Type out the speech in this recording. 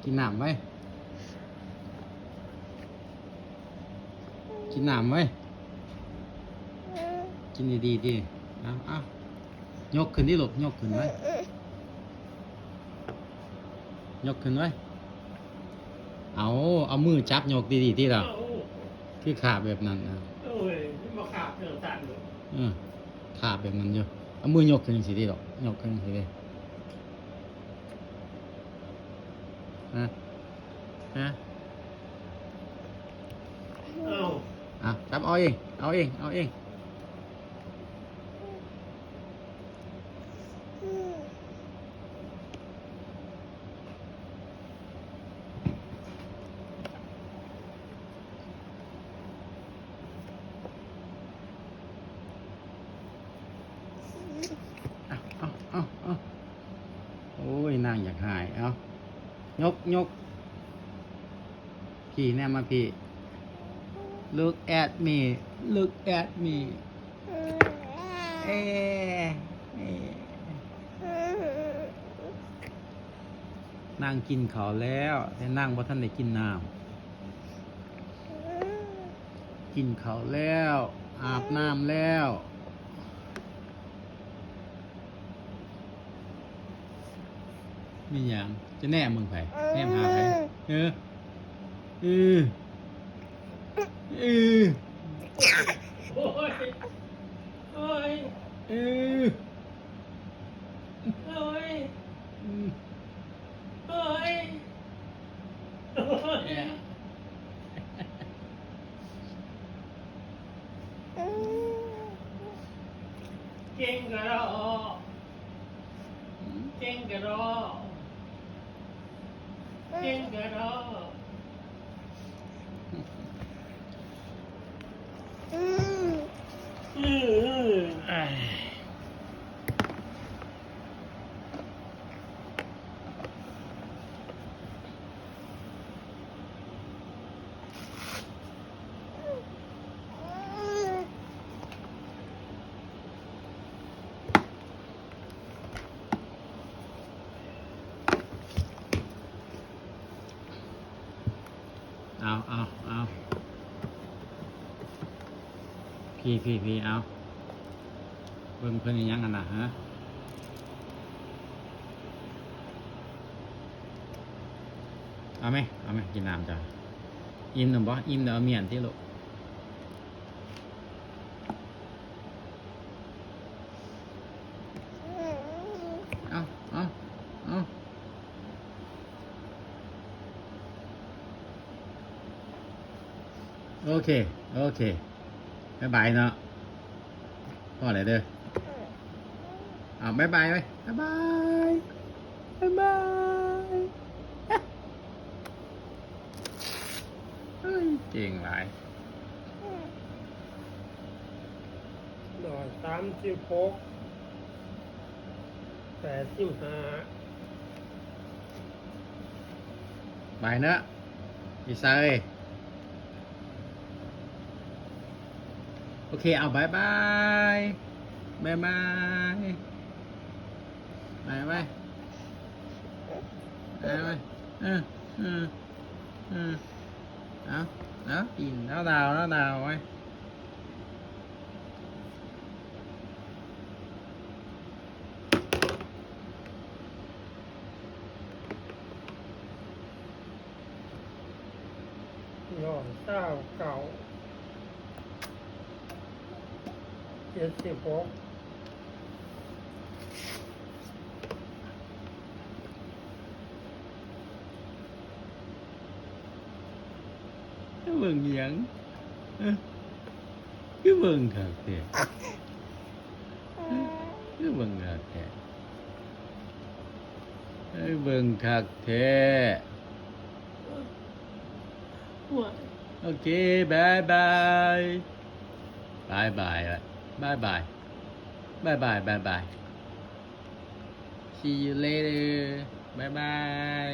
ກິນນ້ຳໄວ້ ກິນນ້ຳໄວ້ ກິນດີໆ ຕິ ເອົາ ເອົາ ຍົກຂຶ້ນຕິລູກ ຍົກຂຶ້ນໄວ້ ຍົກຂຶ້ນໄວ້ ເອົາ ເອົາມືຈັບຍົກດີໆ ຕິລະ ຄືຂາບແບບນັ້ນນະ ໂອ້ຍ ມັນບໍ່ຂາບເທື່ອຊັ້ນເດີ ເອີ ຂາບແບບນັ້ນຢູ່ ເອົາມືຍົກຂຶ້ນຈັ່ງຊີ້ຕິລູກ ຍົກຂຶ້ນຈັ່ງຊີ້ຕິ ຮະ ຮະ ເອົາ ເອົາ ຈັບເອົາເອງ ເອົາເອງ ເອົາເອງ. ເອົາ ເອົາ ເອົາ ເອົາ ໂອ້ຍ ນາງຢາກຫາຍ ເອົາ ຍົກ ຍົກ ພີ້ ແນມມາພີ້ Look at me, look at me. ເອ ເອ ນາງກິນເຂົ້າແລ້ວ ແຕ່ນາງບໍ່ທັນໄດ້ກິນນ້ຳ. ກິນເຂົ້າແລ້ວ ອາບນ້ຳແລ້ວ. ມີຫຍັງ? ຈະແນມເບິ່ງໃຜ? ແນມຫາໃຜ? ເອີ ເອີ ເອີ ໂອ້ຍ ໂອ້ຍ ເອີ ໂອ້ຍ ອືມ ໂອ້ຍ ໂອ້ຍ ເກັ່ງກະລໍ ເກັ່ງກະລໍ ເກັ່ງກະລໍ ອືມ ອືມ ອືມ ອາ. ເອົາ ເອົາ ເອົາ ພີ້ ພີ້ ພີ້ ເອົາ ເບິ່ງເພິ່ນອີຫຍັງຫັ້ນນະ ຮະ? ເອົາແມ ເອົາແມ ກິນນ້ຳຈ້າ ອີ່ມແລ້ວບໍ່? ອີ່ມແລ້ວເອົາມ້ຽນຕິລູກ. ເອົາ ເອົາ ເອົາ ໂອເຄ ໂອເຄ ບາຍບາຍເນາະ ພໍແລ້ວເດີ ເອົາ ບາຍບາຍໄວ້ ບາຍບາຍ ບາຍບາຍ ເຮີ້ຍ ເກັ່ງຫຼາຍ. ຮ້ອຍສາມສິບຫົກ ແປດສິບຫ້າ ບາຍເນາະ ອີສາເອີຍ ໂອເຄ ເອົາ ບາຍບາຍ ບາຍບາຍ ບາຍບາຍ ບາຍບາຍ ເອີ ເອີ. ເອີ ເອົາ ເອົາ ກິນ ເອົາດາວ ເອົາດາວໄວ້ ຮ້ອຍຊາວເກົ້າ ເຈັດສິບຫົກ. ເບິ່ງອີ່ຫຍັງ? ເອີ ຄືເບິ່ງຄັກແທ້? ເອີ ຄືເບິ່ງຄັກແທ້? ເອີ ເບິ່ງຄັກແທ້? ໂອເຄ ບາຍບາຍ. ບາຍບາຍ ບາຍບາຍ ບາຍບາຍ ບາຍບາຍ See you later ບາຍບາຍ.